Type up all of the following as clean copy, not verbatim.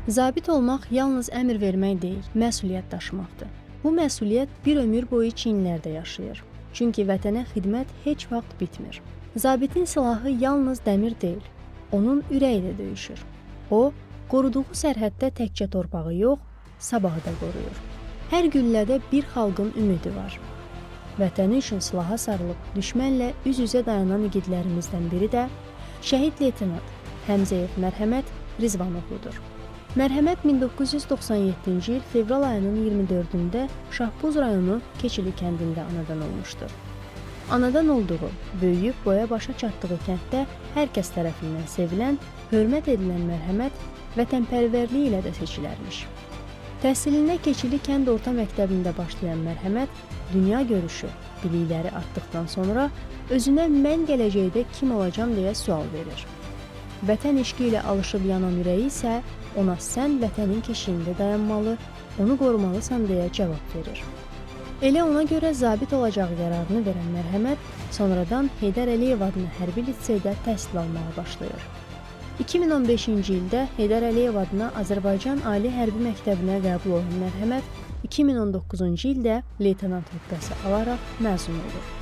Zabit olmaq yalnız əmr vermək deyil, məsuliyyət daşımaqdır. Bu məsuliyyət bir ömür boyu çiyinlərdə yaşayır. Çünki vətənə xidmət heç vaxt bitmir. Zabitin silahı yalnız dəmir deyil, onun ürəyi də döyüşür. O, qoruduğu sərhəddə təkcə torpağı yox, sabahı da qoruyur. Hər güllədə bir xalqın ümidi var. Vətəni üçün silaha sarılıb düşmənlə üz-üzə dayanan igidlərimizdən biri də şəhid leytenant Həmzəyev Mərhəmət Rizvanoğludur. Mərhəmət 1997-ci il fevral ayının 24-də Şahbuz rayonu Keçili kəndində anadan olmuşdur. Anadan olduğu, böyüyüb boya başa çatdığı kənddə hər kəs tərəfindən sevilən, hörmət edilən Mərhəmət vətənpərvərliyi ilə də seçilərmiş. Təhsilinə Keçili kənd orta məktəbində başlayan Mərhəmət dünya görüşü, bilikləri artdıqdan sonra özünə mən gələcəkdə kim olacam deyə sual verir. Vətən eşqi ilə alışıb yanan ürəyi isə ona sən vətənin keşiyində dayanmalı, onu qorumalısan deyə cavab verir. Elə ona görə zabit olacağı qərarını verən Mərhəmət sonradan Heydər Əliyev adına hərbi liseydə təhsil almağa başlayır. 2015-ci ildə Heydər Əliyev adına Azərbaycan Ali Hərbi Məktəbinə qəbul olan Mərhəmət 2019-cu ildə leytenant rütbəsi alaraq məzun olur.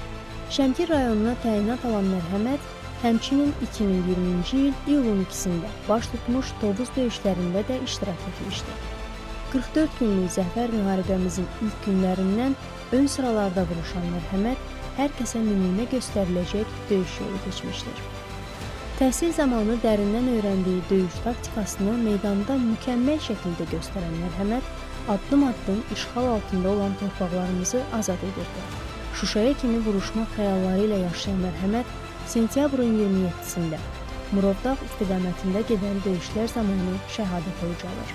Şəmkir rayonuna təyinat alan Mərhəmət həmçinin 2020-ci il iyulun 2-sində baş tutmuş Tovuz döyüşlərində də iştirak etmişdi. 44 günlük zəfər müharibəmizin ilk günlərindən ön sıralarda vuruşan Mərhəmət hər kəsə nümunə göstəriləcək döyüş yolu keçmişdir. Təhsil zamanı dərindən öyrəndiyi döyüş taktikasını meydanda mükəmməl şəkildə göstərən Mərhəmət addım-addım işğal altında olan torpaqlarımızı azad edirdi. Şuşaya kimi vuruşmaq xəyalları ilə yaşayan Mərhəmət sentyabrın 27-sində Murovdağ istiqamətində gedən döyüşlər zamanı şəhadətə ucalır.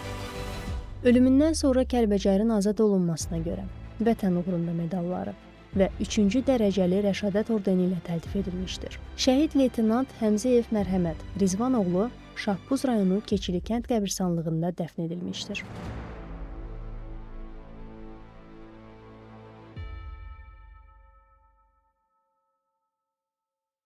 Ölümündən sonra Kəlbəcərin azad olunmasına görə Vətən uğrunda medalları və 3-cü dərəcəli Rəşadət ordeni ilə təltif edilmişdir. Şəhid leytenant Həmzəyev Mərhəmət Rizvanoğlu Şahbuz rayonu Keçili kənd qəbirstanlığında dəfn edilmişdir.